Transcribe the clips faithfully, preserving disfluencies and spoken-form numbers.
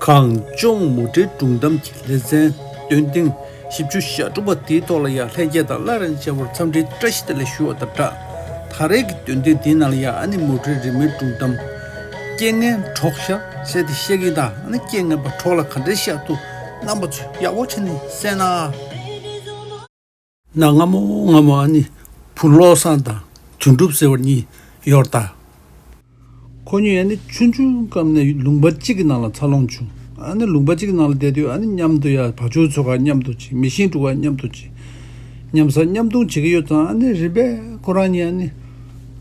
གངས་ལྗོངས་མུ་འབྲེལ་སྒྲུང་གཏམ་གྱི་ལེ་ཚན་འདོན་ཐེངས་བཞི་བཅུ་ཞེ་དྲུག་པ་དེའི་ཐོག་ལ་ཡང་ལྷན་རྒྱས་དང་སླར་ཡང་མཇལ་བར་འཚམས་འདྲིའི་བཀྲ་ཤིས་བདེ་ལེགས་ཞུ་བ་དང་སྦྲགས། ད་རེས་ཀྱི་འདོན་ཐེངས་འདིའི་ནང་ལ་ཡང་ཨ་ནི་མུ་འབྲེལ་རི་མོའི་སྒྲུང་གཏམ། རྐྱེན་ངན་གྲོགས་ཤར་ཟེར་ཏེ་བཤད་ཀྱིན་དང་ཨ་ནི་རྐྱེན་ངན་པ་གྲོགས་ལ་ག་འདྲས་ཤར་འདུག་རྣམ་པ་ཚོས་ཡག་པོ་བྱས་ནས་གསན་ན། གནའ་སྔ་མོ་སྔ་མོ་ཨ་ནི་བུ་བློ་བཟང་དང་དོན་གྲུབ་ཟེར་བ་གཉིས་ཡོད་རེད་ད། ཁོ་གཉིས་ཨ་ནི་ཆུང་ཆུང་སྐབས་ནས་ལུང་པ་གཅིག་གི་ནང་ལ་འཚར་ལོངས་བྱུང་། ཨ་ནི་ལུང་པ་གཅིག་གི་ནང་ལ་བསྡད་དུས་ཨ་ནི་མཉམ་དུ་ཡ་བ་ཕྱུགས་ཚོ་ག་མཉམ་དུ་བྱེད། མི་ཤིང་འབྲུ་ག་མཉམ་དུ་བྱེད། མཉམ་ཟ་མཉམ་འཐུང་བྱེད་ཀྱི་ཡོད་ཙང་ཨ་ནི་རིམ་པས་ཁོ་རང་གཉིས་ཨ་ནི་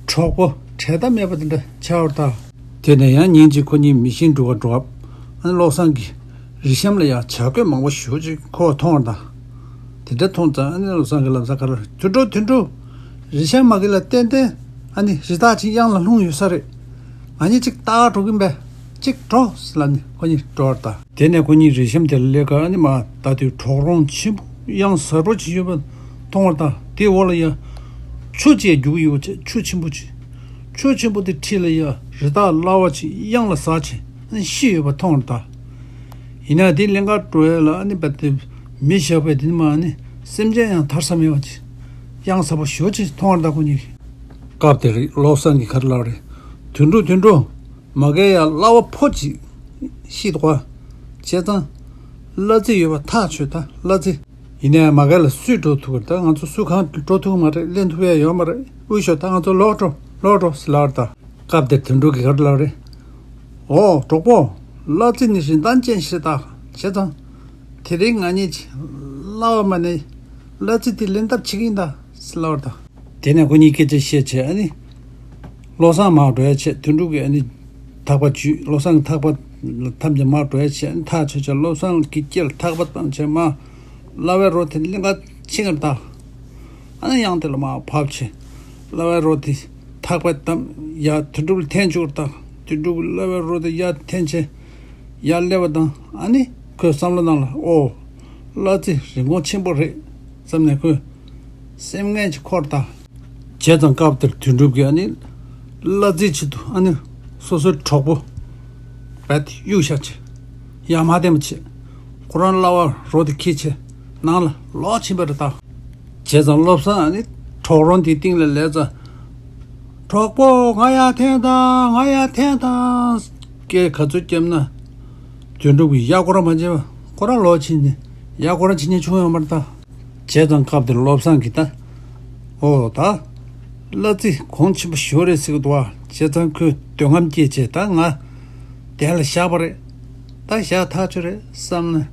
གྲོགས་པོ་འབྲལ་ཐབས་མེད་པ་དེ་འདྲ་ཆགས་པ་རེད་ད། དེ་ནས་ཡང་ཉིན་གཅིག་ཁོ་གཉིས་མི་ཤིང་འབྲུ་ག་འགྲོ་སྐབས་ཨ་ནི་བློ་བཟང་གིས་རི་གཤམ་ལ་ཡང་བྱ་རྒོད་མང་པོ་ཞེ་པོ་ཅིག་ཁོ་མཐོང་བ་དང་། དེ་འདྲ་མཐོང་ཙང་ཨ་ནི་བློ་བཟང་གིས་ལམ་སང་ག་རེ། དོན་གྲུབ། དོན་གྲུབ། རི་གཤམ་མ་གི་ལ་ཏན་ཏན་ཨ་ནི་རི་དྭགས་ཅིག་གཡང་ལ་ལྷུང་ཡོད་ས་རེད། ང་གཉིས་ཅིག་ལྟ་ག་འགྲོ་གིན་པས། ཅིག་འགྲོ་ཟེར་ལབ་ནས་ཁོ་གཉིས་འགྲོ་བར་ད། དེ་ནས་ཁོ་གཉིས་རི་གཤམ་དེ་ལ་སླེབས་སྐབས་ཨ་ནི་མ་ད་དུང་གྲོག་རོང་ཆེན་པོ་གཡང་གཟར་པོ་ཅིག་ཡོད་པ་མཐོང་བར་ད། དེའི་འོག་ལ་ཡ་ཆུ་ཅིག་རྒྱུག་གི་ཡོད་པ་བྱས། ཆུ་ཆེན་པོ་ཅིག་ཆུ་ཆེན་པོ་དེ་འཁྲིས་ལ་ཡ་རི་དྭགས་གླ་བ་ཅིག་གཡང་ལ་ཟགས་བྱས་ཨ་ནི་ཤི་ཡོད་པ་མཐོང་བར་ད། ཡིན་ན་དེ་ལེན་ག་འགྲོ་ཡ་ལ་ཨ་ནི་བ་དེ་མི་བཞག་པས། དེ་ནི་མ་ཨ་ནི་སེམས་ཅན་ཡང་ཐར་ས་མེད་པ་ཅིག་གཡང་གཟར་པོ་ཞེ་པོ་ཅིག་མཐོང་བར་ད་ཁོ་གཉིས་ཀྱིས། སྐབས་དེར་བློ་བཟང་གིས་ག་རེ་ལབ་རེད། དོན་གྲུབ། དོན་གྲུབ། མ་གིར་ཡ་གླ་བ་ཕོ་ཅིག་ཤི་འདུག་ག་བྱས་ཙང་གླ་རྩི་ཡོད་པ་ཐག་ཆོད་ད། གླ་རྩི། ཡིན་ནའི་མ་གིར་ལ་སུས་འགྲོ་ཐུབ་ཀྱི་རེད་ད། ང་ཚོ་སུ་གང་འགྲོ་ཐུབ་ཀྱི་མ་རེད། ལེན་ཐུབ་ཡ་ཡོད་མ་རེད། དབུལ་ཤོག་ད་ང་ཚོ་ལོག་འགྲོ། ལོག་འགྲོ་ཟེར་ལབ་རེད་ད། སྐབས་དེར་དོན་གྲུབ་ཀྱིས་ག་རེ་ལབ་རེད། འོ་གྲོགས་པོ། གླ་རྩི་ནི་རིན་ཐང་ཅན་ཞིག་རེད་ད། བྱས་ཙང་དེ་རིང་ང་གཉིས་ཀྱིས་གླ་བ་མ་ནས་གླ་རྩི་དེ་ལེན་ཐབས་བྱེད་ཀྱི་ཡིན་ད་ཟེར་ལབ་རེད་ད། དེ་ནས་ཁོ་གཉིས་སྐད་ཆ་བཤད་བྱས་ཨ་ནི་བློ་བཟང་མར་འགྲོ་ཡ་བྱས། དོན་གྲུབ་ཀྱིས་ཨ་ནི་ཐག་པ་འཇུས། བློ་བཟང་གི་ཐག་པ་ཐམས་ཅད་མར་འགྲོ་ཡ་བྱས། ཨ་ནི་ཐག་ཆོད་བྱས་བློ་བཟང་གི་སྐེ་ལ་ཐག་པ་བཏང་བྱས་མར་གླ་བའི་རོ་དེ་ལེན་ག་ཕྱིན་ཀྱི་རེད་ད། ཨ་ནི་གཡང་དེ་ལ་མར་བབས་བྱས་གླ་བའི་རོ་དེ་ཐག་པས་བསྡམས་ཡར་དོན་གྲུབ་ལ་འཐེན་བཅུག་རེད་ད། དོན་གྲུབ་ཀྱིས་གླ་བའི་རོ་དེ་ཡར་འཐེན་བྱས་ཡར་སླེབས་པ་དང་ཨ་ནི་ཁོའི་བསམ་བློ་ནང་ལ་ཨོ། གླ་རྩི་རིན་གོང་ཆེན་པོ་རེད་བསམ་ནས་ཁོས་སེམས་ངན་ཅིག་འཁོར་ད། བྱས་ཙང་སྐབས་དེར་དོན་གྲུབ་ཀྱིས་ཨ་ནི་གླ་རྩིའི་ཆེད་དུ་ཨ་ནི་སོ་སོའི་གྲོགས་པོ་རྦད་དེ་གཡུག་བཞག་བྱས་ཡར་མར་འཐེན་པ་བྱས། ཁོ་རང་གླ་བ་རོ་དེ་འཁྱེར་བྱས་ནང་ལ་ལོག་ཕྱིན་པ་རེད་ད། བྱས་ཙང་བློ་བཟང་ཨ་ནི་གྲོག་རོང་དེའི་སྟེང་ལ་སླེབས་ཙང་། གྲོགས་པོ། ང་ཡར་འཐེན་དང་། ང་ཡར་འཐེན་དང་། སྐད་ག་ཚོད་བརྒྱབ་ན་དོན་གྲུབ་ཀྱིས་ཡར་སྐོར་ར་མ་བྱས་པར་ཁོ་རང་ལོག་ཕྱིན་ནས་ཡར་སྐོར་ར་བྱེད་མཁན་བྱུང་ཡོད་མ་རེད་ད། བྱས་ཙང་སྐབས་དེར་བློ་བཟང་གིས་ད། ཨོ་ད། གླ་རྩི་གོང་ཆེན་པོ་ཞེ་པོ་རེད་ཟེར་གྱི་འདུག་བ། བྱས་ཙང་ཁོས་འདོད་རྔམ་སྐྱེས་བྱས་ད་ང་གདན་ལ་བཞག་པ་རེད། ད་བཞག་ཐག་ཆོད་རེད་བསམ་ནས།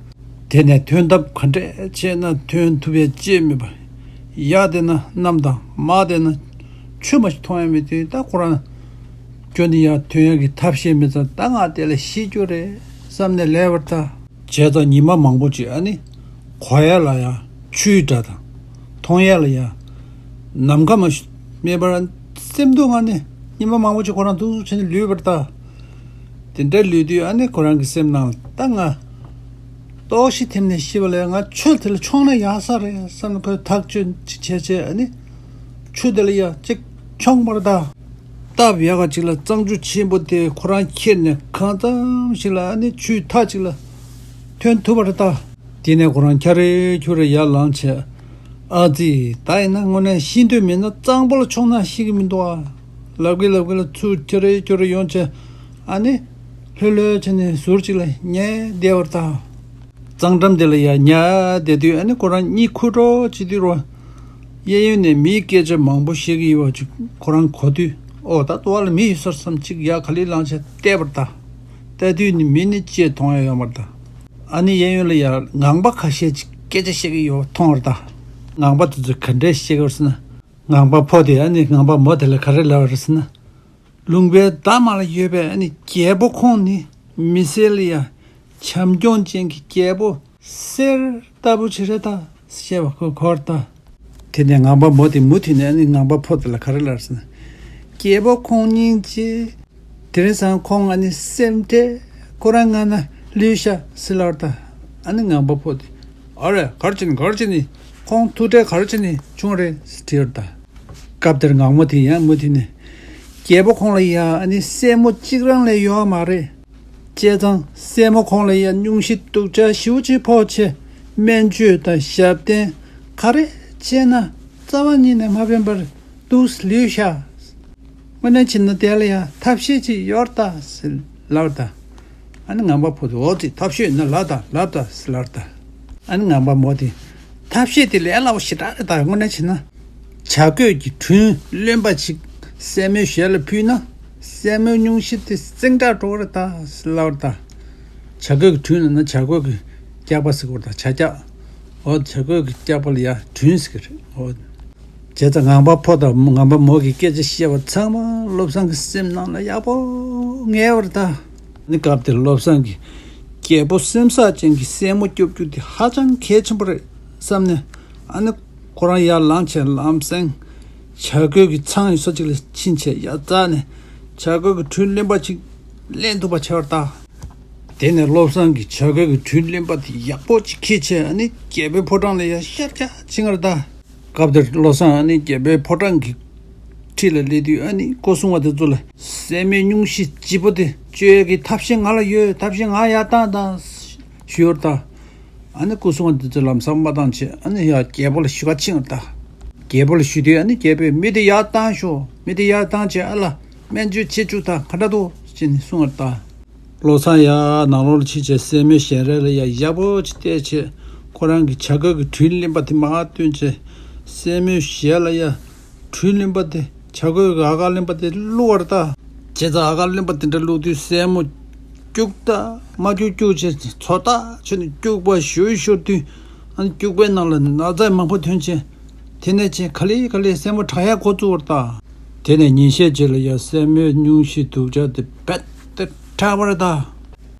དེ་ནས་ཐོན་ཐབས་ག་འདྲས་བྱས་ན་ཐོན་ཐུབ་ཡ་ཅིག་མེད་པ། ཡར་བལྟས་ན་གནམ་དང་མར་བལྟས་ན་ཆུ་མ་ཞིག་མཐོང་ཡ་མེད་དུས་ད་ཁོ་རང་ཁྱོན་ནས་ཡར་ཐོན་ཡ་གི་ཐབས་ཤེས་མེད་ཙང་ད་ང་དེ་ལ་ཤི་རྒྱུ་རེད་བསམ་ནས་ལས་པར་ད། བྱས་ཙང་ཉི་མ་མང་པོ་ཅིག་ཨ་ནི་གོ་ཡ་ལ་ཡ་ཆུའི་སྒྲ་དང་མཐོང་ཡ་ལ་ཡ་ནམ་མཁའ་མ་ཞིག་མེད་པར་སེམས་སྡུག་ངང་ནས་ཉི་མ་མང་པོ་ཅིག་ཁོ་རང་འདུག་སེ་བྱས་ནས་ལུས་པར་ད། དེ་འདྲ་ལུས་དུས་ཨ་ནི་ཁོ་རང་གི་སེམས་ནང་ལ་ད་ང་ལྟོགས་ཤི་ཐེབས་ནས་ཤི་བ་ལས་ང་ཆུ་དེ་ལ་མཆོང་ན་ཡག་ས་རེད་བསམ་ནས་ཁོས་ཐག་གཅོད་ཅིག་བྱས་བྱས་ཨ་ནི་ཆུ་དེ་ལ་ཡ་ཅིག་མཆོངས་པར་ད། སྟབས་ཡག་ག་ཅིག་ལ་གཙང་ཆུ་ཆེན་པོ་དེ་ཁོ་རང་ཁྱེར་ནས་གང་ཙམ་ཞིག་ལ་ཨ་ནི་ཆུའི་མཐའ་ཅིག་ལ་ཐོན་ཐུབ་པ་རེད་ད། དེ་ནས་ཁོ་རང་འཁྱར་རེ་འཁྱོར་རེ་ཡར་ལངས་བྱས། ཨ་ཙི། ད་ཡིན་ན་དངོས་གནས་ཤི་འདོད་མེད་ན་གཙང་པོ་ལ་མཆོང་ན་ཤི་གི་མི་འདུག་ཨ། ལབ་གི་ལབ་གི་ལ་ཚུར་འཁྱར་རེ་འཁྱོར་རེ་ཡོང་བྱས། ཨ་ནི་ལྷོད་ལྷོད་བྱས་ནས་ཟུར་ཅིག་ལ་ཉལ་བསྡད་པར་ད། གཙང་འགྲམ་དེ་ལ་ཡར་ཉལ་བསྡད་དུས་ཨ་ནི་ཁོ་རང་གཉིད་ཁུག་འགྲོ་བྱེད་དུས་རོ། གཡས་གཡོན་ནས་མིའི་སྐད་ཆ་མང་པོ་བཤད་ཀྱི་ཡོད་པ་ཅིག་ཁོ་རང་གོ་དུས་ཨོ་ད་ལྟོ་བ་ལ་མི་ཡོད་ས་རེད་བསམ་ཅིག་ཡར་ག་ལེར་ལངས་བྱས་བལྟས་པར་ད། བལྟས་དུས་ནི་མི་ནི་ཅིག་མཐོང་ཡ་ཡོད་མ་རེད་ད། ཨ་ནི་གཡས་གཡོན་ལ་ཡར་ངང་པ་ཁ་ཤས་ཅིག་སྐད་ཆ་བཤད་ཀྱི་ཡོད་པ་མཐོང་བ་རེད་ད། ངང་པ་དེ་ཚོས་ག་འདྲས་བཤད་ཀྱི་ཡོད་རེད་ཟེར་ན། ངང་པ་ཕོ་དེས་ཨ་ནི་ངང་པ་མོ་དེ་ལ་ག་རེ་ལབ་པ་རེད་ཟེར་ན། ལུང་པའི་འདབ་མ་ལ་ཡོད་པའི་ཨ་ནི་རྒྱལ་པོ་ཁོང་ནི་མི་སེར་ལ་ཡ་བྱམས་སྐྱོང་ཅན་གྱི་རྒྱལ་པོ་གསེར་ལྟ་བུ་ཅིག་རེད་ད་ཞེས་པ་ཁོས་གོ་བར་ད། དེ་ནས་ངང་པ་མོ་དེ་མུ་མཐུད་ནས་ཨ་ནི་ངང་པ་ཕོ་དེ་ལ་ག་རེ་ལབ་ཟེར་ན། རྒྱལ་པོ་ཁོང་སྙིང་རྗེ། དེ་རིང་སང་ཁོང་ཨ་ནི་སེམས་ཁྲལ་ཁོ་རང་ང་ན་ལུས་ཤག་ཟེར་ལབ་ད། ཨ་ནི་ངང་པ་ཕོ་དེ། ཨ་རེ་ག་རེ་བྱས་ནས་ག་རེ་བྱས་ནས་ཁོང་ཐུག་འཕྲད་ག་རེ་བྱས་ནས་བྱུང་རེད་ཟེར་དྲིས་པར་ད། སྐབས་དེར་ངང་མོ་དེ་ཡང་མུ་མཐུད་ནས། རྒྱལ་པོ་ཁོང་ལ་ཡ་ཨ་ནི་སྲས་མོ་གཅིག་རང་ལས་ཡོད་མ་རེད། བྱས་ཙང་སྲས་མོ་ཁོང་ལ་ཡང་སྙུང་གཞི་སྡུག་ཅག་ཞེ་པོ་ཅིག་ཕོག་བྱས། སྨན་བཅོས་དང་ཞབས་བརྟན་ག་རེ་བྱས་ན་རྩ་བ་ཉིད་ནས་མ་ཕན་པར་འདུག་སེ་ལུས་ཤག་དངོས་གནས་བྱས་ན་དེ་ལ་ཡང་ཐབས་ཤེས་ཅིག་ཡོད་རེད་ད་ཟེར་ལབ་རེད་ད། ཨ་ནི་ངང་པ་ཕོ་དེ་འོ་ཙི་ཐབས་ཤེས་ཡོད་ན་ལབ་ད་ལབ་ད་ཟེར་ལབ་རེད་ད། ཨ་ནི་ངང་པ་མོ་དེ་ཐབས་ཤེས་དེ་ལས་སླ་པོ་ཞེ་དྲག་རེད་ད། དངོས་གནས་བྱས་ན་བྱ་རྒོད་ཀྱི་དྲུང་རློན་པ་ཅིག་སྲས་མོའི་ཞལ་ལ་ཕུལ་ན་སྲས་མོའི་སྙུང་གཞི་དེ་སེང་དྲག་འགྲོ་གི་རེད་ད་ཟེར་ལབ་རེད་ད། བྱ་རྒོད་ཀྱི་དྲུང་ལབ་ན་བྱ་རྒོད་ཀྱི་སྐྱག་པ་ཟེར་གི་རེད་ད། བྱ་སྐྱག་འོ་བྱ་རྒོད་ཀྱི་སྐྱག་པ་ལ་ཡ་དྲུང་ཟེར་གི་རེད་འོ། བྱས་ཙང་ངང་པ་ཕོ་དང་ངང་པ་མོ་གི་སྐད་ཆ་བཤད་པ་ཚང་མ་བློ་བཟང་གི་སེམས་ནང་ལ་ཡག་པོ་ངེས་པ་རེད་ད། ཨ་ནི་སྐབས་དེར་བློ་བཟང་གིས་རྒྱལ་པོ་སེམས་བཟང་ཅན་གྱི་སྲས་མོ་སྐྱོབ་རྒྱུ་དེ་ཧ་ཅང་གལ་ཆེན་པོ་རེད་བསམ་ནས། ཨ་ནི་ཁོ་རང་ཡར་ལངས་བྱས་ལམ་སེང་བྱ་རྒོད་ཀྱི་ཚང་ཡོད་ས་ཅིག་ལ་ཕྱིན་བྱས་ཡར་འཛེགས་ནས་བྱ་རྒོད་ཀྱི་དྲུང་རློན་པ་ཅིག་ལེན་ཐུབ་པ་བྱས་པ་རེད་ད། དེ་ནས་བློ་བཟང་གིས་བྱ་རྒོད་ཀྱི་དྲུང་རློན་པ་དེ་ཡག་པོ་ཅིག་འཁྱེར་བྱས་ཨ་ནི་རྒྱལ་པོའི་ཕོ་བྲང་ལ་ཡར་ཤར་རྒྱག་ཕྱིན་པ་རེད་ད། སྐབས་དེར་བློ་བཟང་ཨ་ནི་རྒྱལ་པོའི་ཕོ་བྲང་གི་འཁྲིས་ལ་སླེབས་དུས་ཨ་ནི་སྐུ་སྲུང་བ་དེ་ཚོ་ལ་སྲས་མོའི་སྙུང་གཞི་ལྗིད་པོ་དེ་བཅོས་ཡས་ཀྱི་ཐབས་ཤེས་ང་ལ་ཡོད། ཐབས་ཤེས་ང་ཡར་བཏང་དང་ཞུས་པ་རེད་ད། ཨ་ནི་སྐུ་སྲུང་བ་དེ་ཚོས་ལམ་སང་མ་བཏང་བྱས་ཨ་ནི་ཡར་རྒྱལ་པོ་ལ་ཞུ་ག་ཕྱིན་པ་རེད་ད། རྒྱལ་པོ་ལ་ཞུས་དུས་ཨ་ནི་རྒྱལ་པོས་མི་དེ་ཡར་བཏང་ཤོག་མི་དེ་ཡར་བཏང་བྱས་ཨ་ལ་སྨན་བཅོས་བྱེད་བཅུག་དང་ག་འདྲ་འདུག་ཅེས་ནི་གསུངས་པ་རེད་ད། བློ་བཟང་ཡར་ནང་ལོགས་ལ་ཕྱིན་བྱས་སྲས་མོའི་ཞལ་རས་ལ་ཡར་ཡག་པོ་ཅིག་བལྟས་བྱས་ཁོ་རང་གི་བྱ་རྒོད་ཀྱི་དྲུང་རློན་པ་དེ་མར་བཏོན་བྱས་སྲས་མོའི་ཞལ་ལ་ཡར་དྲུང་རློན་པ་དེ་བྱ་རྒོད་ཀྱི་ཨ་གར་རློན་པ་དེ་བླུགས་པ་རེད་ད། བྱས་ཙང་ཨ་གར་རློན་པ་དེ་འདྲ་བླུགས་དུས་སྲས་མོ་སྐྱུག་ད་མ་སྐྱུག་སྐྱུག་བྱས་ཚོ་ཐག་ཆོད་ནས་སྐྱུག་པ་ཞུ་ཤོར་དུས་ཨ་ནི་སྐྱུག་པའི་ནང་ལ་ན་ཚ་མང་པོ་ཐོན་བྱས། དེ་ནས་ཆེ་ག་ལེ་ག་ལེ་སྲས་མོ་དྲག་ཡག་འགོ་བཙུགས་པ་རེད་ད། དེ་ནས་ཉིན་ཤས་རྗེས་ལ་ཡ་སྲས་མོའི་སྙུང་གཞི་སྡུག་ཅག་དེ་རྦད་དེ་དྲག་པ་རེད་ད།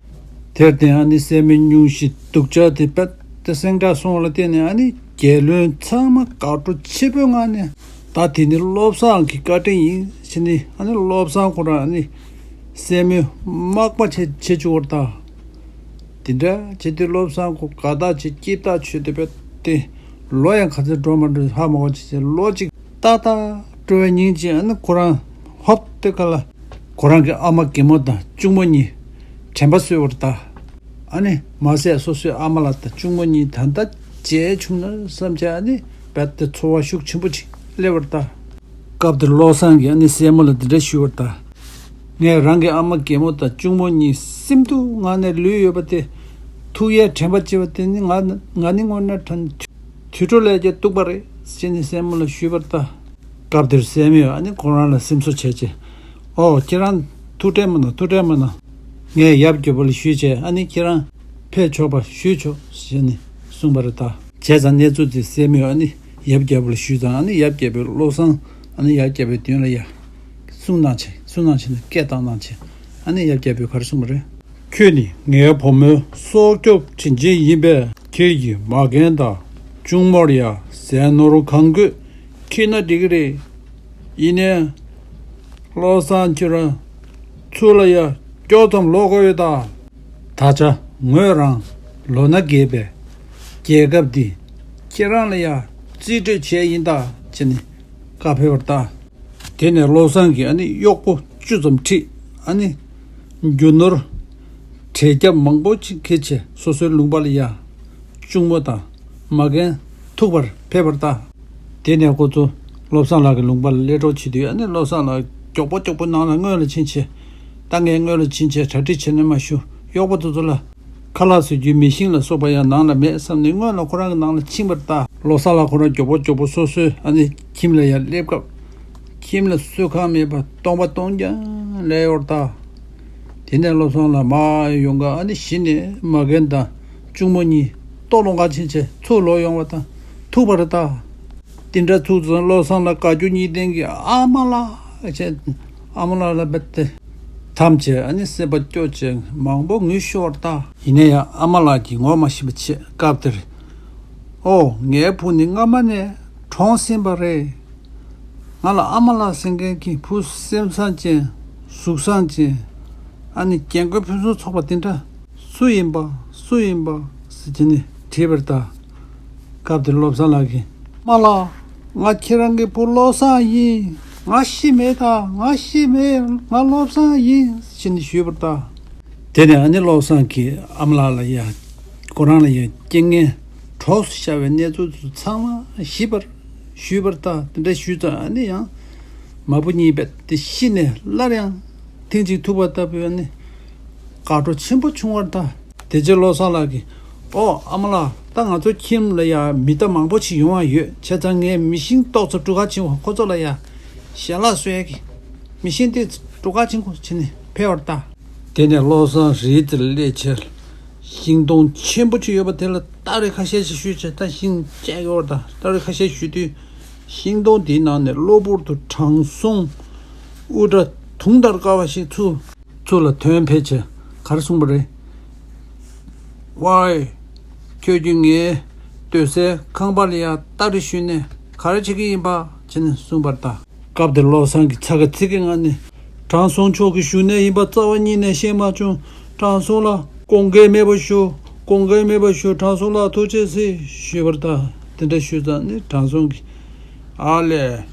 དེར་བརྟེན་ཨ་ནི་སྲས་མོའི་སྙུང་གཞི་སྡུག་ཅག་དེ་རྦད་དེ་སེང་དྲག་སོང་བ་ལ་བརྟེན་ནས་ཨ་ནི་རྒྱལ་བློན་ཚང་མ་དགའ་སྤྲོ་ཆེན་པོའི་ངང་ནས་ད་དེ་ནི་བློ་བཟང་གི་བཀའ་དྲིན་ཡིན་ཟེར་ནས་ཨ་ནི་བློ་བཟང་ཁོ་རང་ཨ་ནི་སྲས་མོའི་མག་པ་བྱས་བྱེད་བཅུག་པ་རེད་ད། དེ་འདྲ་བྱེད་དུས་བློ་བཟང་ཁོ་དགའ་ཐག་ཆོད་སྐྱིད་ཐག་ཆོད་དེ་བས་དེ་ལོ་ཡང་ག་ཚོད་འགྲོ་མ་འགྲོ་ཧ་མ་གོ་བྱས་བྱས་ལོ་གཅིག་ཏག་ཏག་འགྲོ་བའི་ཉིན་གཅིག་ཨ་ནི་ཁོ་རང་ཧོབ་སྟེ་ཁ་ལ་ཁོ་རང་གི་ཨ་མ་རྒན་མོ་དང་གཅུང་མོ་གཉིས་དྲན་པ་གསོས་པ་རེད་ད། ཨ་ནི་མ་ཟད་སོ་སོའི་ཨ་མ་ལགས་དང་གཅུང་མོ་གཉིས་ད་ལྟ་མཇལ་བྱུང་ན་བསམ་བྱས་ཨ་ནི་རྦད་དེ་ཚོར་བ་ཤུགས་ཆེན་པོ་ཅིག་སླེབས་པ་རེད་ད། སྐབས་དེར་བློ་བཟང་གིས་ཨ་ནི་སྲས་མོ་ལ་འདི་འདྲ་ཞུས་པ་རེད་ད། ངས་རང་གི་ཨ་མ་རྒན་མོ་དང་གཅུང་མོ་གཉིས་སེམས་སྡུག་ངང་ནས་ལུས་ཡོད་པ་དེ་ཐུག་ཡས་དྲན་པ་སྐྱེ་བ་དེ་ནི་ང་ང་ནི་དངོས་གནས་དྲན་དུད་འགྲོ་ལས་ཀྱང་སྡུག་པ་རེད་ཟེར་ནས་སྲས་མོ་ལ་ཞུས་པ་རེད་ད། སྐབས་དེར་སྲས་མོས་ཨ་ནི་ཁོ་རང་ལ་སེམས་གསོ་བྱས་རྗེས། ཨོ་ཁྱེད་རང་ཐུགས་ཁྲལ་མ་གནང་། ཐུགས་ཁྲལ་མ་གནང་། ངས་ཡབ་རྒྱལ་པོ་ལ་ཞུས་བྱས་ཨ་ནི་ཁྱེད་རང་ཕེབས་ཆོག་པ་ཞུས་ཆོག་ཟེར་ནས་གསུངས་པ་རེད་ད། བྱས་ཙང་གནས་ཚུལ་དེ་སྲས་མོས་ཨ་ནི་ཡབ་རྒྱལ་པོ་ལ་ཞུས་ཙང་ཨ་ནི་ཡབ་རྒྱལ་པོས་བློ་བཟང་ཨ་ནི་ཡབ་རྒྱལ་པོའི་མདུན་ལ་ཡ་གསུང་གནང་བྱས་གསུང་གནང་བྱས་ནས་སྐད་བཏང་གནང་བྱས་ཨ་ནི་ཡབ་རྒྱལ་པོས་ག་རེ་གསུངས་པ་རེད། ཁྱོད་ནི་ངའི་བུ་མོའི་སྲོག་སྐྱོབ་དྲིན་ཅན་ཡིན་པས་ཁྱེད་ཀྱི་མ་རྒན་དང་གཅུང་མོར་ཡ་ཟས་ནོར་གང་དགོས་ཁྲིད་ན་འགྲིག་གི་རེད། ཡིན་ནའི། བློ་བཟང་ཁྱོད་རང་ཚུར་ལ་ཡ་མགྱོགས་ཙམ་ལོག་དགོས་ཡོད་ད། ད་ཆ་ངོས་རང་ལོ་ན་རྒས་པས་རྒྱལ་ཁབ་འདི་ཁྱེད་རང་ལ་ཡ་རྩིས་སྤྲོད་བྱས་ཡིན་ད་ཅེས་ནས་བཀའ་ཕེབས་པར་ད། དེ་ནས་བློ་བཟང་གིས་ཨ་ནི་གཡོག་པོ་བཅུ་ཙམ་ཁྲིད་ཨ་ནི་རྒྱུ་ནོར་བྲེ་རྒྱབ་མང་པོ་ཅིག་ཁྱེར་བྱས་སོ་སོའི་ལུང་པ་ལ་ཡ་གཅུང་མོ་དང་མ་རྒན་ཐུག་པར་ཕེབས་པར་ད། དེ་ནས་ཁོ་ཚོ་བློ་བཟང་ལགས་ཀྱི་ལུང་པ་ལ་སླེབས་གྲབས་བྱེད་དུས་ཨ་ནི་བློ་བཟང་ལགས་མགྱོགས་པོ་མགྱོགས་པོ་ནང་ལ་སྔོན་ལ་ཕྱིན་བྱས། ད་ངས་སྔོན་ལ་ཕྱིན་བྱས་གྲ་སྒྲིག་བྱས་ནས་མ་ཞུ། གཡོག་པོ་དེ་ཚོ་ལ་ཁ་ལག་བཟོ་རྒྱུའི་མེ་ཤིང་ལ་སོགས་པ་ཡང་ནང་ལ་མེད་བསམ་ནས་སྔོན་ལ་ཁོ་རང་གི་ནང་ལ་ཕྱིན་པར་ད། བློ་བཟང་ལགས་ཁོ་རང་མགྱོགས་པོ་མགྱོགས་པོ་སོ་སོའི་ཨ་ནི་ཁྱིམ་ལ་ཡར་སླེབས་སྐབས། ཁྱིམ་ལ་གསོལ་ཁང་མེད་པར་སྟོང་པ་སྟོང་རྐྱང་ལས་ཡོད་ད། དེ་ནས་བློ་བཟང་ལགས་མར་ཡོང་ག་ཨ་ནི་གཞི་ནས་མ་རྒན་དང་གཅུང་མོ་གཉིས་ལྟོ་སློང་ག་ཕྱིན་བྱས་ཚུར་ལོག་ཡོང་བ་དང་ཐུག་པ་རེད་ད། དེ་འདྲ་ཐུག་ཙང་བློ་བཟང་ལགས་དགའ་སྐྱོ་གཉིས་ལྡན་གྱིས་ཨ་མ་ལགས་བྱས་ཨ་མ་ལགས་ལ་བེད་དེ་འཐམས་བྱས་ཨ་ནི་སེམས་པ་སྐྱོ་བྱས་མང་པོ་ངུས་ཤོར་ད། ཡིན་ན་ཡང་ཨ་མ་ལགས་ཀྱིས་ངོ་མ་ཤེས་པ་བྱས། སྐབས་དེར། ཨོ་ངའི་བུ་ནི་སྔ་མ་ནས་གྲོངས་ཟིན་པ་རེད། ང་ལ་ཨ་མ་ལགས་ཟེར་མཁན་གྱི་བུ་སེམས་བཟང་ཅན། གཟུགས་བཟང་ཅན། ཨ་ནི་རྒན་རྒོན་ཕུན་སུམ་ཚོགས་པ་དེ་འདྲ་སུ་ཡིན་པ་སུ་ཡིན་པ་ཟེར་གྱིས་ནི་དྲིས་པར་ད། སྐབས་དེར་བློ་བཟང་ལགས་ཀྱིས། མ་ལགས། ང་ཁྱེད་རང་གི་བུ་བློ་བཟང་ཡིན། ང་ཤི་མེད་ད། ང་ཤི་མེད། ང་བློ་བཟང་ཡིན་ཟེར་གྱིས་ནི་ཞུས་པར་ད། དེ་ནས་ཨ་ནི་བློ་བཟང་གིས་ཨ་མ་ལགས་ལ་ཡ། ཁོ་རང་ལ་ཡ་རྐྱེན་ངན་གྲོགས་སུ་ཤར་བའི་གནས་ཚུལ་ཚོ་ཚང་མ་ཞིབ་པར་ཞུས་པར་ལྟ། དེ་འདྲ་ཞུས་ཙང་ཨ་ནི་ཡང་མ་བུ་གཉིས་པོ་དེ་ཤི་ནས་སླར་ཡང་ཐེངས་གཅིག་ཐུག་པ་ལྟ་བུའི་ཨ་ནི་དགའ་སྤྲོ་ཆེན་པོ་བྱུང་བར་ལྟ། དེ་རྗེས་བློ་བཟང་ལགས་ཀྱིས། ཨོ་ཨ་མ་ལགས། ད་ང་ཚོ་ཁྱིམ་ལ་ཡ་མི་རྟ་མང་པོ་ཞིག་ཡོང་བ་ཡོད། བྱས་ཙང་ངས་མི་ཤིང་ཏོག་ཙམ་སྒྲུག་ག་བྱིན་པ། ཁོ་ཚོ་ལ་ཡ་ཞལ་ལག་གསོལ་གྱི། མི་ཤིང་དེ་སྒྲུག་ག་བྱིན་དགོས་བྱས་ནས་ཕེབས་པར་ལྟ། དེ་ནས་བློ་བཟང་རི་དེར་སླེབས་བྱས། ཤིང་སྡོང་ཆེན་པོ་ཅིག་ཡོད་པ་དེ་ལ་སྟ་རེ་ཁ་ཤས་ཤིག་གཞུས་བྱས། ད་ཤིང་བཅད་ཡོད་པ་དང་སྟ་རེ་ཁ་ཤས་གཞུས་དུས། ཤིང་སྡོང་དེའི་ནང་ནས་གློ་བུར་དུ་དྲང་སྲོང་དབུ་སྐྲ་དུང་ལྟར་དཀར་བ་ཞིག་ཚུར་ཚུར་ལ་ཐོན་ཕེབས་བྱས་ག་རེ་གསུངས་པ་རེད། ཝའི། ཁྱོད་ཀྱིས་ངའི་སྡོད་སའི་ཁང་པ་ལ་ཡ་སྟ་རེ་གཞུས་ནས་ག་རེ་བྱེད་ཀྱི་ཡིན་པ་བྱས་ནས་གསུངས་པར་ལྟ། སྐབས་དེར་བློ་བཟང་གིས་ཚ་ག་ཚིག་གི་ངང་ནས། དྲང་སྲོང་མཆོག་གི་བཞུགས་གནས་ཡིན་པ་རྩ་བ་ཉིད་ནས་ཤེས་མ་བྱུང་། དྲང་སྲོང་ལ་དགོངས་འགལ་མེད་པར་ཞུ། དགོངས་འགལ་མེད་པར་ཞུ། དྲང་སྲོང་ལགས་ཐུགས་རྗེ་གཟིགས་ཞུས་པར་ལྟ། དེ་འདྲ་ཞུས་ཙང་ནི་དྲང་སྲོང་གིས། ཨ་ལས།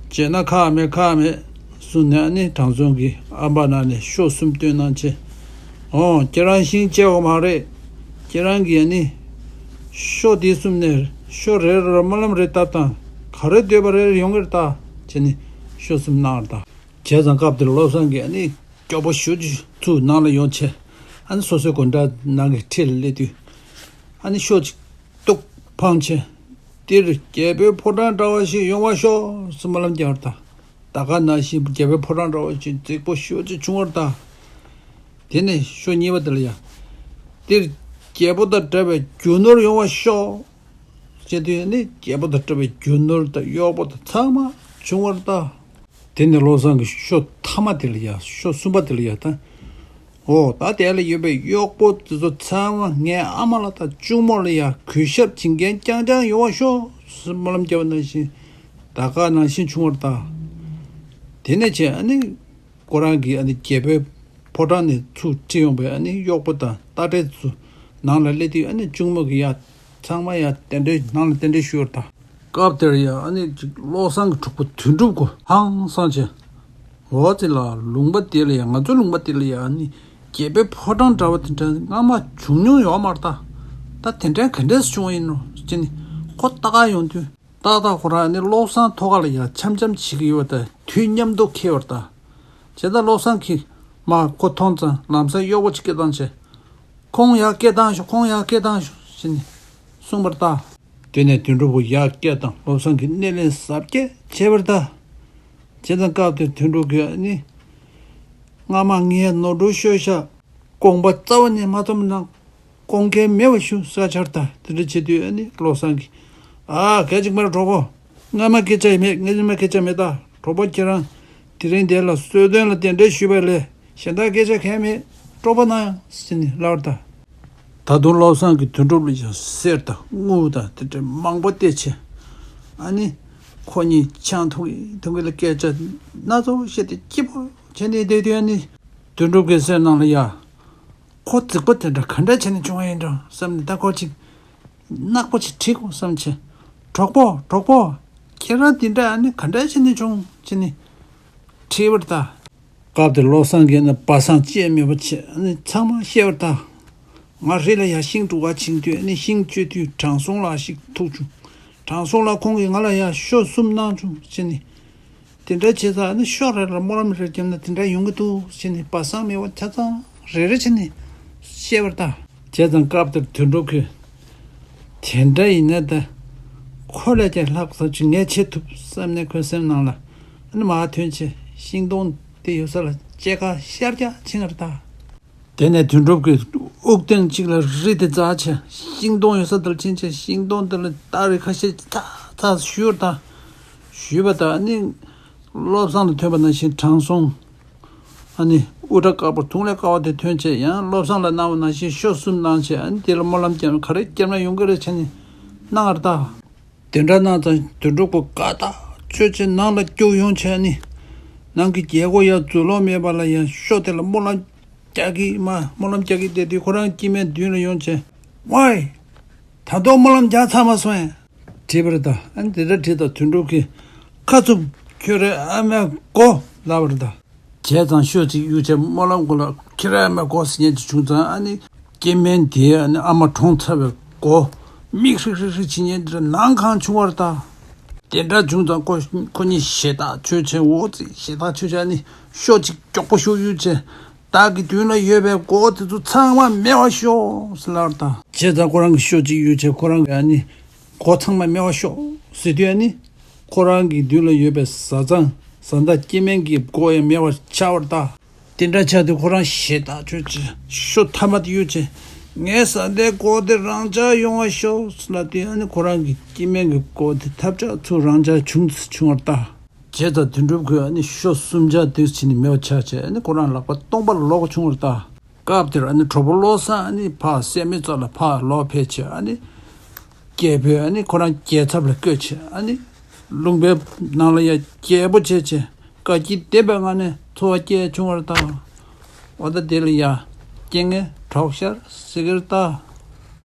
བྱས་ན་ཁག་མེད་ཁག་མེད་གསུངས་ནས་ནི་དྲང་སྲོང་གིས་ཨམ་བར་ནང་ནས་ཤོ་གསུམ་བཏོན་གནང་བྱས། ཨོ་ཁྱེད་རང་ཤིང་བཅད་དགོས་མ་རེད། ཁྱེད་རང་གིས་ནི་ཤོ་དེ་གསུམ་ནས་ཤོ་རེ་རེ་ལ་སྨོན་ལམ་རེ་བཏབ་དང་། ག་རེ་འདོད་པ་རེ་རེ་ཡོང་གི་རེད་ད་བྱས་ནས་ཤོ་གསུམ་གནང་བར་ལྟ། བྱས་ཙང་སྐབས་དེར་བློ་བཟང་གིས་ནི་མགྱོགས་པོ་ཞེ་པོ་ཅིག་ཚུར་ནང་ལ་ཡོང་བྱས། ཨ་ནི་སོ་སོའི་སྒོ་འགྲམ་ནང་གི་ཁྲི་ལ་སླེབས་དུས། ཨ་ནི་ཤོ་གཅིག་ཏུག་འཕངས་བྱས། འདིར་རྒྱལ་པོའི་ཕོ་བྲང་འདྲ་བ་ཞིག་ཡོང་བར་ཤོག་ཟེར་སྨོན་ལམ་རྒྱག་པར་ལྟ། ད་ག་ནང་བཞིན་རྒྱལ་པོའི་ཕོ་བྲང་འདྲ་བ་ཞིག་རྫིག་པོ་ཞེ་པོ་ཅིག་བྱུང་བར་ལྟ། དེ་ནས་ཤོ་གཉིས་པ་དེ་ལ་ཡ། འདིར་རྒྱལ་པོ་དང་འདྲ་བའི་རྒྱུ་ནོར་ཡོང་བར་ཤོག། ཅེས་དུས་ནི་རྒྱལ་པོ་དང་འདྲ་བའི་རྒྱུ་ནོར་དང་གཡོག་པོ་དང་ཚང་མ་བྱུང་བར་ལྟ། དེ་ནས་བློ་བཟང་གིས་ཤོ་མཐའ་མ་དེ་ལ་ཡ། ཤོ་གསུམ་པ་དེ་ལ་ཡ་ད། འོ་ད་དེ་ལ་ཡོད་པའི་གཡོག་པོ་དེ་ཚོ་ཚང་མ་ངའི་ཨ་མ་ལགས་དང་གཅུང་མོ་ལ་ཡ་གུས་ཞབས་བྱེད་མཁན་རྐྱང་རྐྱང་ཡོང་བར་ཤོག་ཟེར་སྨོན་ལམ་བརྒྱབ་པ་ནང་བཞིན་ད་ག་ནང་བཞིན་བྱུང་བར་ལྟ། དེ་ནས་བྱས་ཨ་ནི་ཁོ་རང་གིས་ཨ་ནི་རྒྱལ་པོའི་ཕོ་བྲང་ནས་ཚུར་ཁྲིད་ཡོང་བའི་ཨ་ནི་གཡོག་པོ་དང་རྟ་དྲེལ་ཚོ་ནང་ལ་སླེབས་དུས་ཨ་ནི་གཅུང་མོ་གིས་ཡ་ཚང་མ་ཡ་གདན་འདྲེན་ནང་ལ་གདན་འདྲེན་ཞུས་པར་ལྟ། སྐབས་དེར་ཡང་ཨ་ནི་ཅིག་བློ་བཟང་གི་གྲོགས་པོ་དོན་གྲུབ་ཁོ་ཧང་སངས་བྱས། འོ་ཙི་ལ་ལུང་པ་དེ་ལ་ཡང་ང་ཚོའི་ལུང་པ་དེ་ལ་ཡང་ཨ་ནི་རྒྱལ་པོའི་ཕོ་བྲང་འདྲ་བ་དེ་འདྲ་སྔ་མ་བྱུང་མྱོང་ཡོད་མ་རེད་ད། ད་དེ་འདྲ་ག་འདྲས་བྱུང་བ་ཡིན་ནོ་ཅེས་ནི་ཁོ་ལྟ་ག་ཡོང་དུས་ཏག་ཏག་ཁོ་རང་ཨ་ནི་བློ་བཟང་ཐོག་ཁ་ལ་ཡང་འཆམ་འཆམ་བྱེད་ཀྱི་ཡོད་པ་དང་དུས་མཉམ་དུ་འཁེལ་བར་ལྟ། བྱས་ཙང་བློ་བཟང་གིས་མ་ཁོ་མཐོང་ཙང་ལམ་སང་གཡོག་པོ་ཅིག་སྐད་བཏང་བྱས། ཁོང་ཡར་སྐད་བཏང་ཤོག་ཁོང་ཡར་སྐད་བཏང་ཤོག་ཅེས་ནི་གསུངས་པར་ལྟ། དེ་ནས་དོན་གྲུབ་ཁོ་ཡར་སྐད་བཏང་བློ་བཟང་གིས་སྣེ་ལེན་གཟབ་རྒྱས་བྱས་པར་ལྟ། བྱས་ཙང་སྐབས་དེར་དོན་གྲུབ་ཀྱིས་ནི། སྔ་མ་ངས་ནོར་འཁྲུལ་ཤོར་ཤག་དགོངས་པ་རྩ་བ་ནས་མ་ཚོམ་ན། དགོངས་འགལ་མེད་པ་ཞུ་ས་ཆར་ལྟ། དེ་འདྲ་བྱེད་དུས་ཨ་ནི་བློ་བཟང་གིས། ཨ་གལ་ཅིག་མེད་གྲོགས་པོ། སྔ་མ་སྐད་ཆ་ཡི་མེད། སྔ་མ་སྐད་ཆ་མེད་ད། གྲོགས་པོ་ཁྱེད་རང་། དེ་རིང་འདིར་ལ་གསོལ་སྟོན་ལ་གདན་འདྲེན་ཞུས་པ་ལས་གཞན་དག་སྐད་ཆ་གང་ཡང་མེད། སྤྲོ་པོ་གནང་ཡང་ཟེར་ནས་ལབ་པར་ལྟ། ད་དུང་བློ་བཟང་གིས་དོན་གྲུབ་ལ་ཡང་གསེར་དང་དངུལ་དང་དེ་འདྲ་མང་པོ་སྟེར་བྱས། ཨ་ནི། ཁོ་གཉིས་ཆང་འཐུང་གིན་འཐུང་གིན་ལ་སྐད་ཆ་སྣ་ཚོགས་བཤད་དེ་སྐྱིད་པོ་བྱས་ནས་བསྡད་དུས་ཨ་ནི། དོན་གྲུབ་ཀྱི་སེམས་ནང་ལ་ཡ། ཁོ་རྫིག་པོ་དེ་འདྲ་ག་འདྲ་བྱས་ནས་བྱུང་བ་ཡིན་འགྲོ་བསམ་ནས་ད་ཁོ་ཅིག་ནག་པོ་ཅིག་དྲིས་དགོས་བསམ་བྱས། གྲོགས་པོ་གྲོགས་པོ། ཁྱེད་རང་འདི་འདྲ་ཨ་ནི་ག་འདྲ་བྱས་ནས་བྱུང་བྱས་ནས་དྲིས་པར་ལྟ། སྐབས་དེར་བློ་བཟང་གིས་ནི་སྦ་གསང་བཅད་མེད་པ་བྱས་ནི་ཚང་མ་བཤད་པར་ལྟ། ང་རི་ལ་ཡར་ཤིང་སྒྲུག་ག་ཕྱིན་དུས་ནི་ཤིང་གཅོད་དུས་དྲང་སྲོང་ལགས་ཤིག་ཐུག་བྱུང་། དྲང་སྲོང་ལགས་ཁོང་གིས་ང་ལ་ཡར་ཤོ་གསུམ་གནང་བྱུང་བྱས་ནི། དེ་འདྲ་བྱས་ཙང་ནི་ཤོ་རེ་ལ་སྨོན་ལམ་རེ་བརྒྱབ་ན་དེ་འདྲ་ཡོང་གི་འདུག་བྱས་ནི་སྦ་གསང་མེད་པ་ཆ་ཚང་རེ་རེ་བྱས་ནི་བཤད་པར་ལྟ། བྱས་ཙང་སྐབས་དེར་དོན་གྲུབ་ཀྱིས། དེ་འདྲ་ཡིན་ན་ད། ཁོ་ལས་ཀྱང་ལྷག་ཙམ་ཅིག་ངས་བྱེད་ཐུབ་བསམ་ནས་ཁོའི་སེམས་ནང་ལ་ཨ་ནི་མར་ཐོན་བྱས་ཤིང་སྡོང་དེ་ཡོད་ས་ལ་སྐྱེལ་ག་ཤར་རྒྱག་ཕྱིན་པར་ལྟ། དེ་ནས་དོན་གྲུབ་ཀྱིས་དབུགས་ཐེངས་གཅིག་ལ་རི་དེ་འཛེགས་བྱས་ཤིང་སྡོང་ཡོད་ས་དེར་ཕྱིན་བྱས་ཤིང་སྡོང་དེ་ལ་སྟ་རེ་ཁ་ཤས་ཚ་ཚ་གཞུས་པར་ལྟ། གཞུས་པ་དང་ཨ་ནི། བློ་བཟང་ལ་ཐོན་པ་ནང་བཞིན་དྲང་སྲོང་། ཨ་ནི་དབུ་སྐྲ་དཀར་པོ་དུང་ལས་དཀར་བ་དེ་ཐོན་བྱས་ཡང་བློ་བཟང་ལ་གནང་བ་ནང་བཞིན་ཤོ་གསུམ་གནང་བྱས་ཨ་ནི་དེ་ལ་སྨོན་ལམ་བརྒྱབ་ནས་ག་རེ་བརྒྱབ་ན་ཡོང་གི་རེད་བྱས་ནས་གནང་བར་གདའ། དེ་འདྲ་གནང་ཙང་དོན་གྲུབ་ཁོ་དགའ་ཐག་ཆོད་བྱས་ནང་ལ་རྒྱུགས་ཡོང་བྱས་ཨ་ནི། ནང་གི་རྒྱལ་སྒོ་ཡར་འཛུལ་ལོང་མེད་པ་ལ་ཡང་ཤོ་དེ་ལ་སྨོན་ལམ་རྒྱག་གི་མ་སྨོན་ལམ་རྒྱག་གི་བསྡད་དུས་ཁོ་རང་སྐྱེ་དམན་མདུན་ལ་ཡོང་བྱས། ཝའི། ད་དུང་སྨོན་ལམ་རྒྱག་ཚར་མ་སོང་ངས། དྲིས་པར་གདའ། ཨ་ནི་དེ་འདྲ་དྲིས་དང་དོན་གྲུབ་ཀྱིས། ཁ་བཙུམ། ཁྱོད་རའི་ཨ་མའི་མགོ་ལབ་པར་གདའ། བྱས་ཙང་ཤོ་གཅིག་གཡུགས་བྱས་སྨོན་ལམ་སྒོ་ལ་ཁྱེད་རང་མ་གོ་ཟེར་མཁན་ཅིག་བྱུང་ཙང་ཨ་ནི། སྐྱེ་དམན་དེའི་ཨ་ནི་ཨ་མ་གྲོངས་ཚར་བའི་མགོ་མིག་ཧྲིག་ཧྲིག་ཧྲིག་བྱེད་མཁན་དེ་ལ་ནང་གང་བྱུང་བར་ལྟ། དེ་འདྲ་བྱུང་ཙང་ཁོ་ཁོ་གཉིས་ཞེ་ཐག་ཆོད་བྱས། འོ་ཙི་ཞེ་ཐག་ཆོད་བྱས་ཨ་ནི་ཤོ་གཅིག་མགྱོགས་པོ་ཤོ་གཡུགས་བྱས། བདག་གི་མདུན་ལ་ཡོད་པའི་མགོ་བོ་དེ་ཚོ་ཚང་མ་མེད་པར་ཤོག་ཟེར་ལབ་པར་ལྟ། བྱས་ཙང་ཁོ་རང་གིས་ཤོ་གཅིག་གཡུགས་བྱས་ཁོ་རང་གི་ཨ་ནི་མགོ་ཚང་མ་མེད་པར་ཤོག་ཟེར་དུས་ཨ་ནི། ཁོ་རང་གི་མདུན་ལ་ཡོད་པའི་བཟའ་ཚང་བཟའ་ཟླ་སྐྱེ་དམན་གྱི་མགོ་ཡང་མེད་པར་ཆགས་པར་ལྟ། དེ་འདྲ་ཆགས་དུས་ཁོ་རང་ཞེ་ཐག་ཆོད་བྱས་ཤོ་ཐ་མ་དེ་གཡུགས་བྱས། ངའི་བཟའ་ཟླའི་མགོ་དེ་རང་འཇགས་ཡོང་བར་ཤོག་ཟེར་ལབ་དུས་ཨ་ནི་ཁོ་རང་གི་སྐྱེ་དམན་གྱི་མགོ་དེ་ཐབས་ཆག་ཚུར་རང་འཇགས་བྱུང་བྱུང་བར་ལྟ། བྱས་ཙང་དོན་གྲུབ་ཁོས་ཨ་ནི་ཤོ་གསུམ་ཆ་དེ་བྱས་ནས་མེད་པ་ཆགས་བྱས་ཨ་ནི་ཁོ་རང་ལག་པ་སྟོང་པར་ལོག་བྱུང་བར་ལྟ། སྐབས་དེར་ཨ་ནི་གྲོགས་པོ་བློ་བཟང་ཨ་ནི་ཕར་སྲེད་མེད་ཚོ་ལ་ཕར་ལོག་ཕེབས་བྱས་ཨ་ནི། རྒྱལ་པོས་ཨ་ནི་ཁོ་རང་རྒྱལ་ཚབ་ལ་བསྐོས་བྱས་ཨ་ནི། ལུང་པའི་ནང་ལ་ཡ་རྒྱལ་པོ་བྱས་བྱས་བཀའ་དྲིན་ལྡན་པའི་ངང་ནས་འཚོ་བ་སྐྱེལ་བྱུང་བར་ལྟ། འོ་ད་དེ་ལ་ཡ་རྐྱེན་ངན་གྲོགས་ཤར་ཟེར་གྱི་རེད་ད།